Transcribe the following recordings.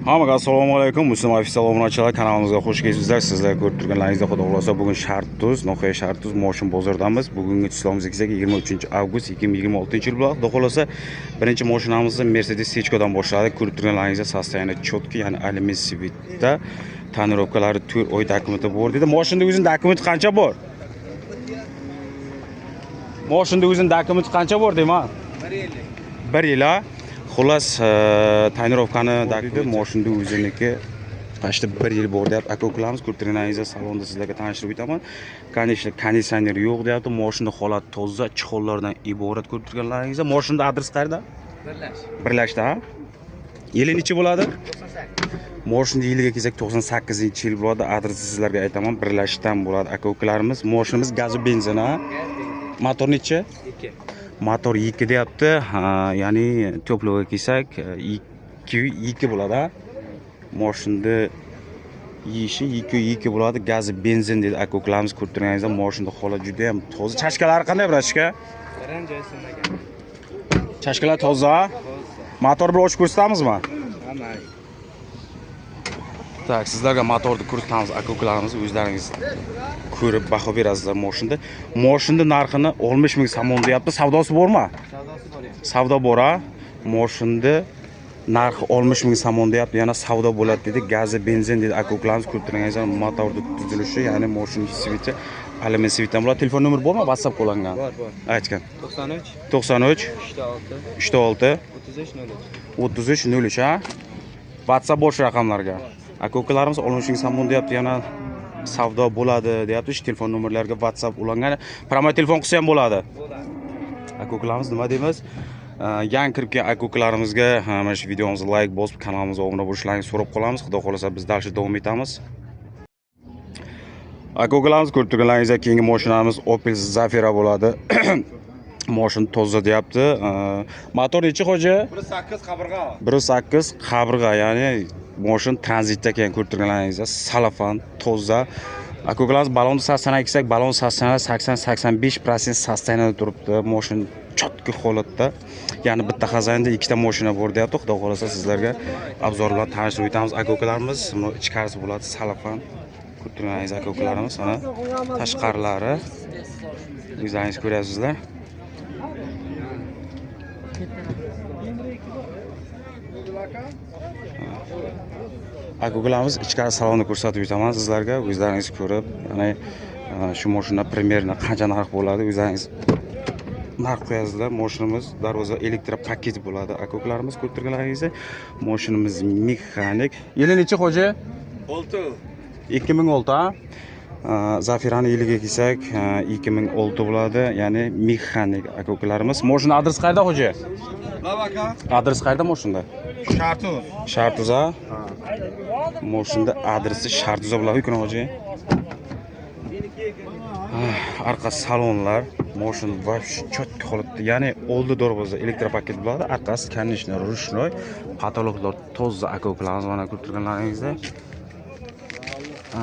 Hammaga assalomu alaykum. Muslim official obunachilar kanalimizga xush kelibsizlar. Sizlar ko'rib turganlaringizdek, xudo xolasa bugun Shartuz, Noxuya Shartuz moshin bozoridamiz. Bugungi chislomizga kelsak 23-avgust 2026-yil bo'ladi. Xudo xolasa birinchi mashinamizni Mercedes Sechkodan boshladik. Ko'rib turganlaringizda состояние четкий, ya'ni alyumin svitda tonirovkalari 4 oy dokumenti bor dedi. Mashinada o'zining dokumenti qancha bor? Mashinada o'zining dokumenti qancha bor deyman? 1 yil. 1 yil. Xullas, tonirovkani deydi, mashinada o'ziniki почти 1 yil bor deyapti. Aka ukalarimiz ko'rib turganingizdek salonda sizlarga tanishtirib o'taman. Конечно, konditsioner yo'q deyapti. Mashina holat toza, chexollardan iborat ko'rib turganlaringizda. Mashinada adres qayerda? Birlash. Birlashda, ha? Yili necha bo'ladi? 98. Mashina yiliga kelsak 98-yil bo'ladi. Adresi sizlarga aytaman, Birlashdan bo'ladi aka ukalarimiz. Mashinamiz gazi benzin, ha? Motor necha? 2. Motor 2 deyapti. Ha, ya'ni toplovga kelsak 2 bo'ladi. Mashinada yeyishi 2 bo'ladi. Gazi benzin dedi aka ukalarimiz. Ko'rib turganingizdek mashinada holat juda ham toza. Chashkalari qanday brachka? Biron joyi sinmagan. Chashkalar toza. Motor bilan ochib ko'rsatamizmi? Hamma. Tak, sizlarga motorni ko'rsatamiz aka ukalarimiz, o'zlaringiz ko'rib baho berasizlar mashinada. Mashinada narxini 60 ming somon deyapti. Savdosi bormi? Savdosi bor endi. Savdo bor, ha? Mashinada narxi 60 ming somon deyapti. Yana savdo bo'ladi dedi. Gazi, benzin dedi aka ukalarimiz. Ko'rib turganingizdek motorni tuzilishi, ya'ni mashina sveti alyumin svetdan bo'ladi. Telefon nomeri bormi? WhatsApp qo'llangan. Bor, bor. Aytgan. 93 93 36 36 33 03. 33 03, ha? WhatsApp bor shu raqamlarga. Aka ukalarimiz 60 ming somon deyapti. Yana savdo bo'ladi deyapti. Shu telefon nomerlariga WhatsApp ulangan. Pramo telefon qilsa ham bo'ladi. Bo'ladi. Aka ukalarimiz nima deymiz? Yangi kirib kelgan aka ukalarimizga mana shu videomizni like bosib, kanalimizga obuna bo'lishlarini so'rab qolamiz. Xudo xolasa biz dальше davom etamiz. Aka ukalarimiz ko'rib turganlaringizdek keyingi mashinamiz Opel Zafira bo'ladi. Mashina toza deyapti. Motor necha hoji? 1.8 qabirg'a. 1.8 qabirg'a, ya'ni mashina tranzitda ekan ko'rib turganlaringizda salafan toza. Aka ukalarimiz balonni sostoyaniga kelsak, balon sostoyani 80-85% sostoyanida turibdi. Mashina chotki holatda. Ya'ni bitta xazonada ikkita mashina bor deyapti. Xudo xolasa sizlarga obzor bilan tanishtirib o'tamiz aka ukalarimiz. Buni ichkarisi bo'ladi salafan. Ko'rib turganingiz aka ukalarimiz, mana tashqarilari o'zlaringiz ko'ryapsizlar. Aka ukalarimiz ichkari salonni ko'rsatib o'taman sizlarga, o'zlaringiz ko'rib, ya'ni shu mashina примерно qancha narx bo'ladi, o'zlaringiz narx qo'yasizlar. Mashinamiz darvoza elektropaket bo'ladi aka ukalarimiz ko'rib turganlaringizdek. Mashinamiz mexanik. Yili necha hoji? 6. 2006, ha? Zafirani yiliga kelsak 2006 bo'ladi, ya'ni mexanik aka ukalarimiz. Mashina adresi qayerda hoji? Lavaka. Adres qayerda mashinada? Shartuz. Shartuz, ha? Mashinada adresi Shartuz bo'ladi, uyquni hoji. Arqa salonlar, mashina вообще четкий holatda, ya'ni oldi darvoza elektropaket bo'ladi, orqasi конечно ручной, patologlar toza aka ukalarimiz mana ko'rib turganlaringizda.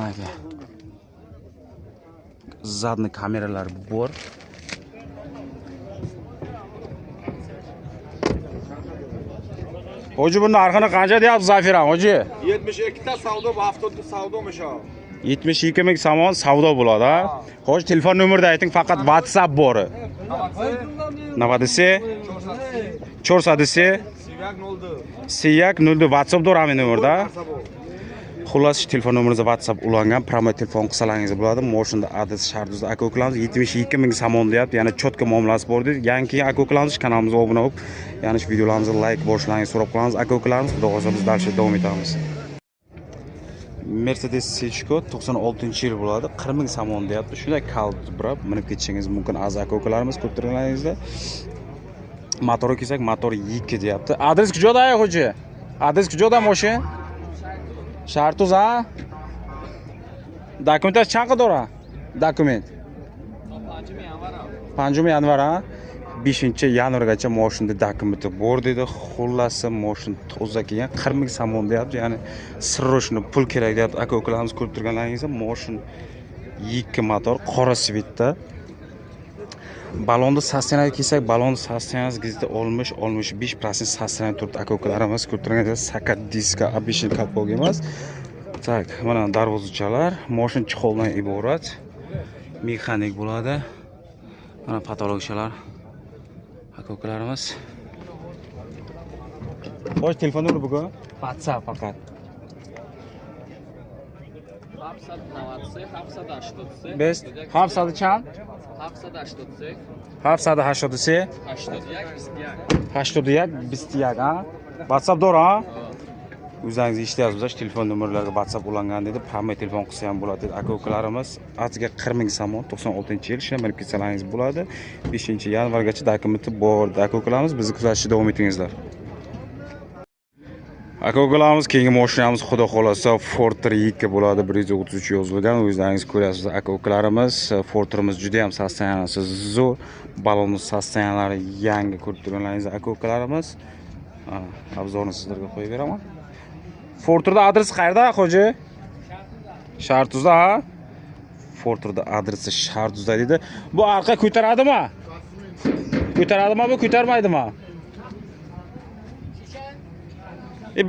Aka. Zadniy kameralar bor. Hoji, buni narxini qancha deyapsiz Zafira hoji? 72 ta savdo bu haftada savdo misho. 72 ming somon savdo bo'ladi, ha? Hoji, telefon nomerini ayting, faqat WhatsApp bor. 93 403 Siyak 02. 01 WhatsApp bor hamma nomerda. Xullas, telefon nomeringizga WhatsApp ulangan, promo telefon qilsalaringiz bo'ladi. Mashinada adresi Shartuzda aka ukalarimiz 72 ming somon deyapti. Yana chotka muomalasi bor deydi. Yangi kelgan aka ukalarimiz kanalimizga obuna bo'lib, yana shu videolarimizga like bosishlaringizni so'rab qolamiz aka ukalarimiz. Xudo xolasa biz dальше davom etamiz. Mercedes Sechko 96-yil bo'ladi, 40 ming somon deyapti. Shunday kalt birab minib ketishingiz mumkin aziz aka ukalarimiz ko'rib turganlaringizda. Motorga kelsak, motor 2 deyapti. Adres kujoda hoji? Adres kujoda mashina? Shartuz, ha? Dokumentlar chaqi dora? Dokument. 5 yanvar, ha? 5 yanvargacha mashinada dokumenti bor dedi. Xullasi mashina toza kelgan, 40 ming somon deyapti. Ya'ni sirroshni pul kerak deyapti aka ukalarimiz ko'rib turganlaringizda. Mashina 2 motor, qora svetda. Balonni состояние kelsak, balonni состояние где-то 60-65% состояние turibdi aka ukalarimiz. Ko'rib turganingizdek, sakat diska, обычный капот emas. Так, mana darvozachalar, moshin chexoldan iborat. Mexanik bo'ladi. Mana patologchalar aka ukalarimiz. Xo'sh, telefon nomeri bugun WhatsApp faqat. 793 783 Best 700 chand? 783 783 81 81 21 ha? WhatsApp to'g'ri ha? O'zingiz eshityapsiz, telefon nomerlariga WhatsApp ulangan dedi. Hamma telefon qilsa ham bo'ladi dedi aka ukalarimiz. Atga 40 ming somon, 96-yil ishlamay bilib ketsalaringiz bo'ladi. 5-yanvargacha dokumenti bor aka ukalarimiz. Bizni kuzatishda davom etingizlar. Aka ukalarimiz, keyingi mashinamiz xudo xolasa Forter 2 bo'ladi, 133 yozilgan. O'zlaringiz ko'rasiz aka ukalarimiz. Forterimiz juda ham sostoyaniyasi zo'r, balonimiz sostoyaniyalari yangi, ko'rib turganlaringiz aka ukalarimiz. Obzorni sizlarga qo'yib beraman. Forterda adresi qayerda, xo'ja? Shartuzda, ha? Forterda adresi Shartuzda dedi. Bu arqa ko'taradimi? Ko'taradimi bu, ko'tarmaydimi?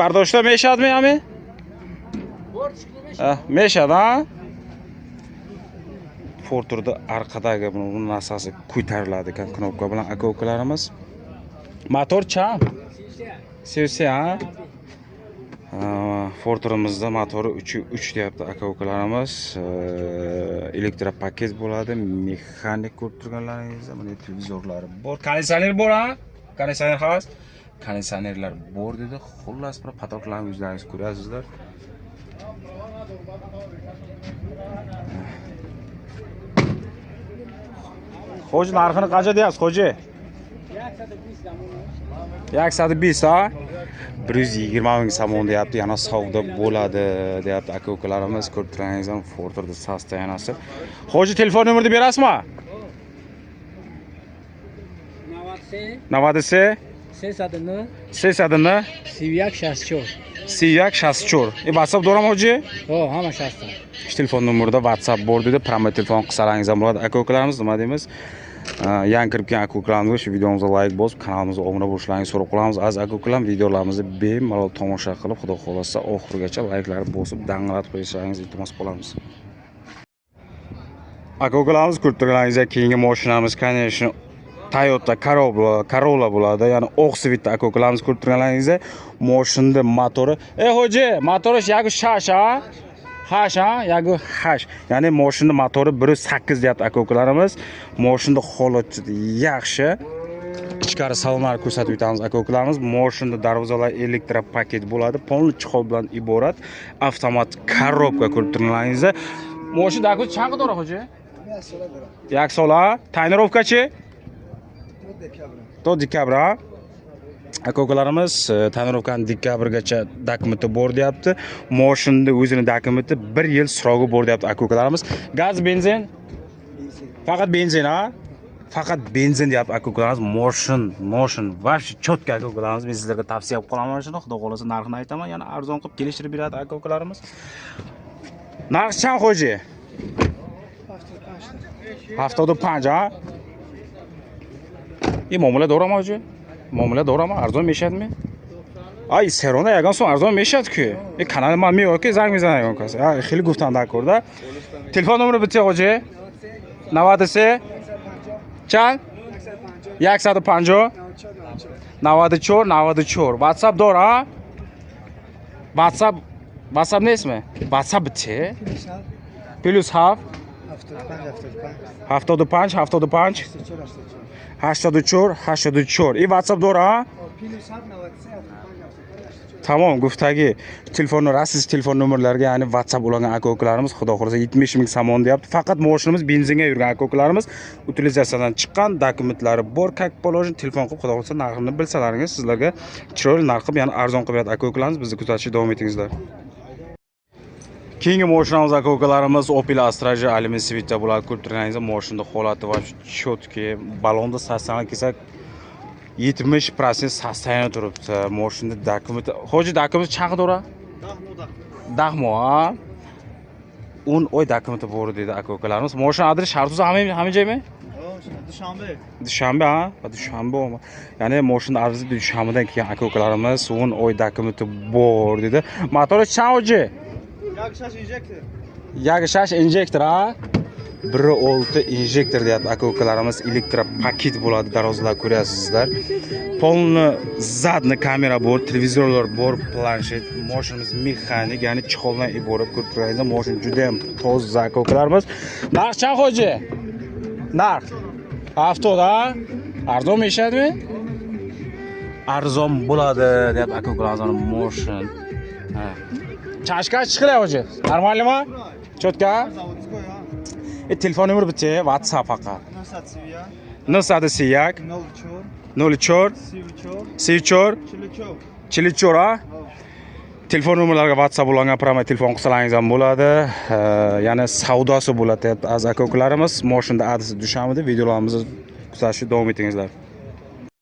Bardoshda meshadmi ami? Meshad, ha? Forterda orqadagi bu narsasi ko'tariladi ekan knopka bilan aka ukalarimiz. Motor cha? CC, ha? Forterimizda motori 3.3 deyapti aka ukalarimiz. Elektropaket bo'ladi, mexanik ko'rib turganlaringizda mana televizorlari bor. Konditsioner bor, ha? Konditsioner xos. Konditsionerlar bor dedi. Xullas, bir patoklarni o'zlaringiz ko'rasizlar. Xo'j, narxini qancha deyapsiz, xo'ji? 120, ha? 120 ming somon deyapti, yana savdo bo'ladi deyapti aka ukalarimiz. Ko'rib turganingiz ham Forterda sostoyaniyasi. Xo'ji, telefon nomerini berasizmi? 93 309 309 31 64 31 64. WhatsApp do'ram hoji? Ho, hamma shastr. Shu telefon nomerida WhatsApp bor dedi. Promo telefon qilsalaringiz ham bo'ladi aka ukalarimiz. Nima deymiz? Yangi kirib kelgan aka ukalarimiz shu videomizga like bosib, kanalimizga obuna bo'lishlaringizni so'rab qolamiz. Aziz aka ukalar, videolarimizni bemalol tomosha qilib, xudo xolasa oxirigacha likelar bosib, dang'alatib qo'yishlaringizni iltimos qilamiz. Aka ukalarimiz, ko'rib turganingizdek keyingi mashinamiz, конечно, Toyota Corolla bo'ladi. Ya'ni oq svitda aka ukalarimiz ko'rib turganlaringizda mashinada motori. Hoji, motori yagu shash, ha? Hash, ha? Yagu hash. Ya'ni mashinada motori 1.8 deyapti aka ukalarimiz. Mashinada holati yaxshi. Ichkari salonlarni ko'rsatib o'tamiz aka ukalarimiz. Mashinada darvozalar elektropaket bo'ladi. Polni chexol bilan iborat. Avtomat korobka ko'rib turganlaringizda. Mashinada aka chaqi to'g'ri hoji? Yaksola, tonirovkachi? To dekabr, ha? Aka ukalarimiz, tonirovkani dekabrgacha dokumenti bor deyapti. Mashinada o'zini dokumenti 1 yil so'rogi bor deyapti aka ukalarimiz. Gaz, benzin? Faqat benzin, ha? Faqat benzin deyapti aka ukalarimiz. Moshin вообще chotka aka ukalarimiz. Men sizlarga tavsiya qilib qolaman shuni. Xudo xolasa narxini aytaman, yana arzon qilib kelishtirib beradi aka ukalarimiz. Narx chand xo'ji? 75, ha? Muomala do'rami hoji? Muomala do'rami? Arzon meshadmi? Ay, serona yagon so'm arzon meshad-ku. Kanal man yo'q, zang mezan yagon kas. Ha, xili guftan darkorda. Telefon nomeri bitta hoji. 93 chand? 150 94 94. WhatsApp dor, ha? WhatsApp nesmi? WhatsApp bitta. Plus 7 75 75 84 84. WhatsApp dor, ha? Tamom, guftagi telefonni rasiz telefon nomerlariga, ya'ni WhatsApp ulangan aka ukalarimiz xudo xolasa 70 ming somon deyapti. Faqat mashinamiz benzinga yurgan aka ukalarimiz, utilizatsiyadan chiqqan, dokumentlari bor, как положено. Telefon qilib xudo xolasa narxini bilsalaringiz sizlarga chiroyli narx qilib, ya'ni arzon qilib beradi aka ukalarimiz. Bizni kuzatishda davom etingizlar. Keyingi mashinamiz aka ukalarimiz Opel Astra J alyumin svitda bo'ladi. Ko'rib turganingizdek mashinada holati va chotki, balonda sostoyaniyasi kelsak 70% sostoyaniyada turibdi. Mashinada dokument, hoji dokument chaqi to'g'ri? Dahmo, ha? 10 oy dokumenti bor dedi aka ukalarimiz. Mashina adresi Shartuz hamma joymi? Dushanbe. Dushanbe, ha? Dushanbe olma. Ya'ni mashina arzi Dushanbedan kelgan aka-ukalarimiz 10 oy dokumenti bor dedi. Motori chauji. Як шаш injektor. Як шаш injektor, ha? 1.6 injektor deyapti aka-ukalarimiz. Elektropaket bo'ladi, darvozalar ko'ryapsizlar. Полный задний kamera bor, televizorlar bor, planshet, mashinamiz mexanik, ya'ni chexoldan iborat ko'rib turganingizdek, mashina juda ham toza aka-ukalarimiz. Narx чанд hoji? Narx 70, ha? Arzon meshadimi? Arzon bo'ladi deyapti aka-ukalarimiz moshin. Ha. Чашка chiqilay hoji. Нормально mi? Чётко? Заводской, ha. Telefon nomeri bitta, WhatsApp faqat. 931 931 04 04 34 34 44. 44, ha? Telefon nomerlariga WhatsApp ulangan, prama telefon qilsalaringiz ham bo'ladi. Ya'ni savdosi bo'ladi deyapti aziz aka-ukalarimiz. Mashinada adresi Dushanbeda. Videolarimizni kuzatishda davom etingizlar.